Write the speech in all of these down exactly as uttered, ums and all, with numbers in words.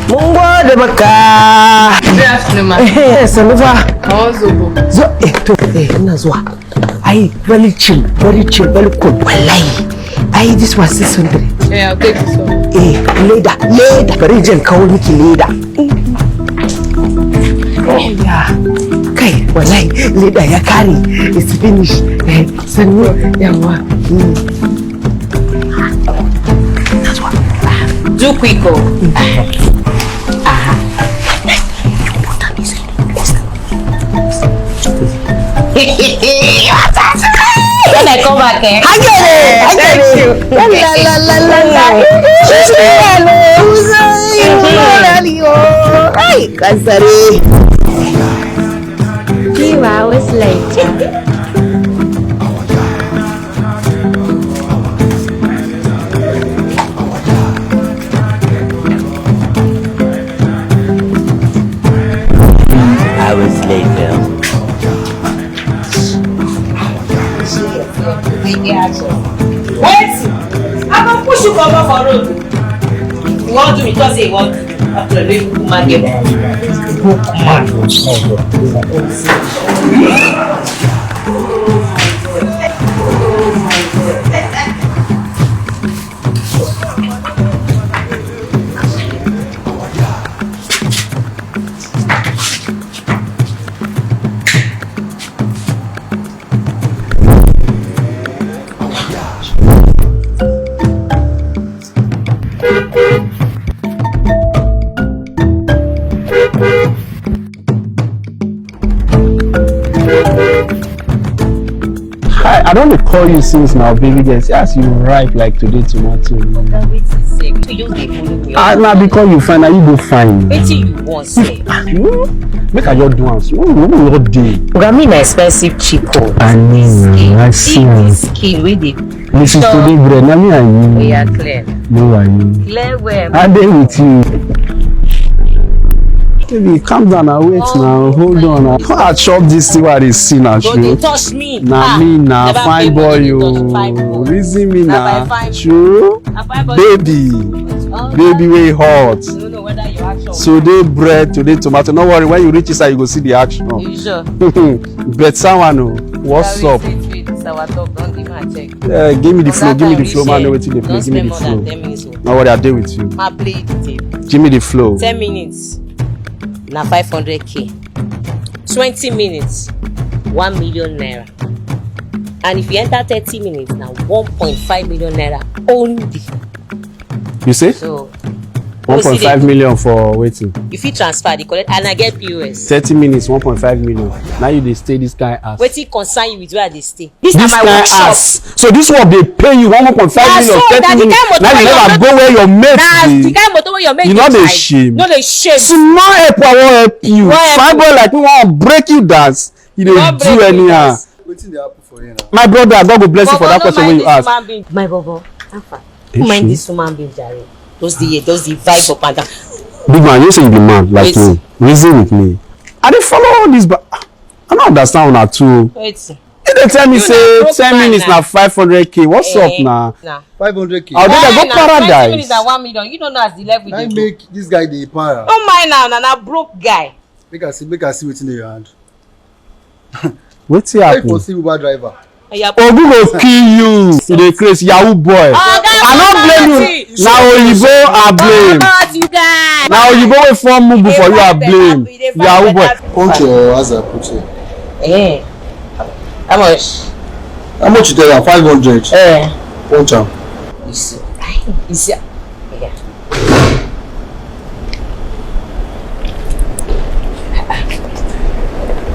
Mun gode maka. Good afternoon, ma. Eh, sannu fa. Kawan zobo. Zo, eh, to, eh, ina zuwa. Ai, very chill, very chill, very cool. Wallahi. Ai, this was six hundred. Yeah, I'll take this one. Eh, leda, leda. Bari jin kawo miki leda. Oh, yeah. Kai, wallahi, leda ya kare. It's finished. Eh, sannu, yawa. Mm. Do quick, oh. When I come back, eh? Agere, agere. La, la, la, la, la. Hey, kasare. Kiwa was late. Hours later. Wait! I go push you comot for road. You wan do me? Talk say you wan do me. After all, you woman get. I, I don dey call you since now, baby girl. See as you ripe like today tomato. Oga, wetin sef? You just dey follow me. Ah, na because you fine, na you go fine. Wetin you want sef? Ah, you make I just do am. So, you no dey. Oga, me na expensive chick o. I mean, I see am. This skin wey dey Missus Today bread, na me and you. Oya, clear. No, are you? Clear well. I dey with you. Baby, calm down and wait now. Hold on. How I chop this thing wey I dey see now, true? Go dey touch me. Na me na fine boy o. Reason me na, true. Baby, baby wey hot. Today bread, today tomato. No worry, when you reach inside, you go see the action. You sure? Better one o. What's up? Wait, wait, wait. This our talk. Don't give me a check. Yeah, give me the flow, give me the flow, man. Know wetin dey play. Give me the flow. No worry, I dey with you. Ma play the tape. Give me the flow. Ten minutes, na five hundred K. Twenty minutes, one million naira. And if you enter thirty minutes, na one point five million naira only. You say? So, one point five million for wetin? You fit transfer, dey collect, and I get P O S. Thirty minutes, one point five million. Now you dey stay this kind house. Wetin concern you with where I dey stay? This na my workshop. So this work dey pay you one point five million, thirty minutes. Now you never go where your mate dey. Na the kind motor wey your mate dey drive. You no dey shame. No dey shame. Small help I wan help you. Fine boy like me wan break you dance. You dey do anyhow. Wetin dey happen for here now? My brother, God go bless you for that question wey you ask. My bobo, how far? Don't mind this human being, jare. Just the, just the vibe up and down. Big man, you say you be man like me. Reason with me. I dey follow all this, but I don't understand una too. Wait. If they tell me say ten minutes na five hundred K, what's up now? Five hundred K. I'll go paradise. Twenty minutes na one million. You don't know as the level dey go. Make this guy dey para. Don't mind now, na broke guy. Make I see, make I see wetin dey your hand. Wetin happen? How you for see Uber driver? Ogun go kill you. You dey craze, Yahoo boy. I no blame you. Na oyibo I blame. Na oyibo wey form mugu for you I blame. Yahoo boy. Punch your ass, I put you. Eh. How much? How much you tell am? Five hundred. Eh. Punch am. You see. You see. Yeah.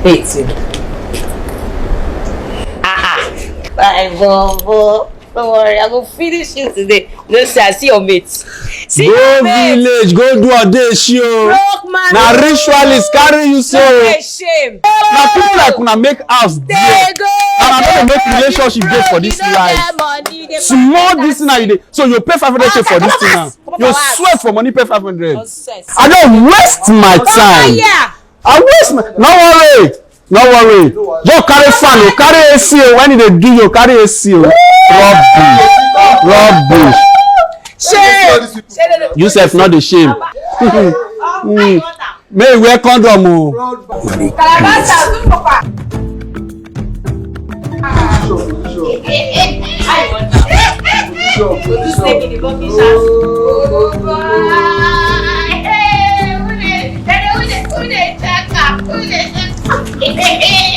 Wait. My bobo, don't worry, I go finish you today. No say I see your mate. See your Go mate. Village, go do odeshi o. Broke man. Na ritualist carry you so. No dey shame. Na people like una make house dey. Dey go. And I no dey make relationship dey for this life. Small this thing na you dey. So you pay five hundred k for this thing now. You sweat for money, pay five hundred. Nonsense. I don waste my time. Yeah. I waste my. No worry. No worry. Just carry fan o, carry A C o. When e dey do you, carry A C o. Rubbish. Rubbish. Shame. You sef no dey shame. Mm. May you wear condom o. Kalabasa, look for. This lady dey go fish house. Oh boy. Hey, who dey, who dey, who dey check am? Who dey check am?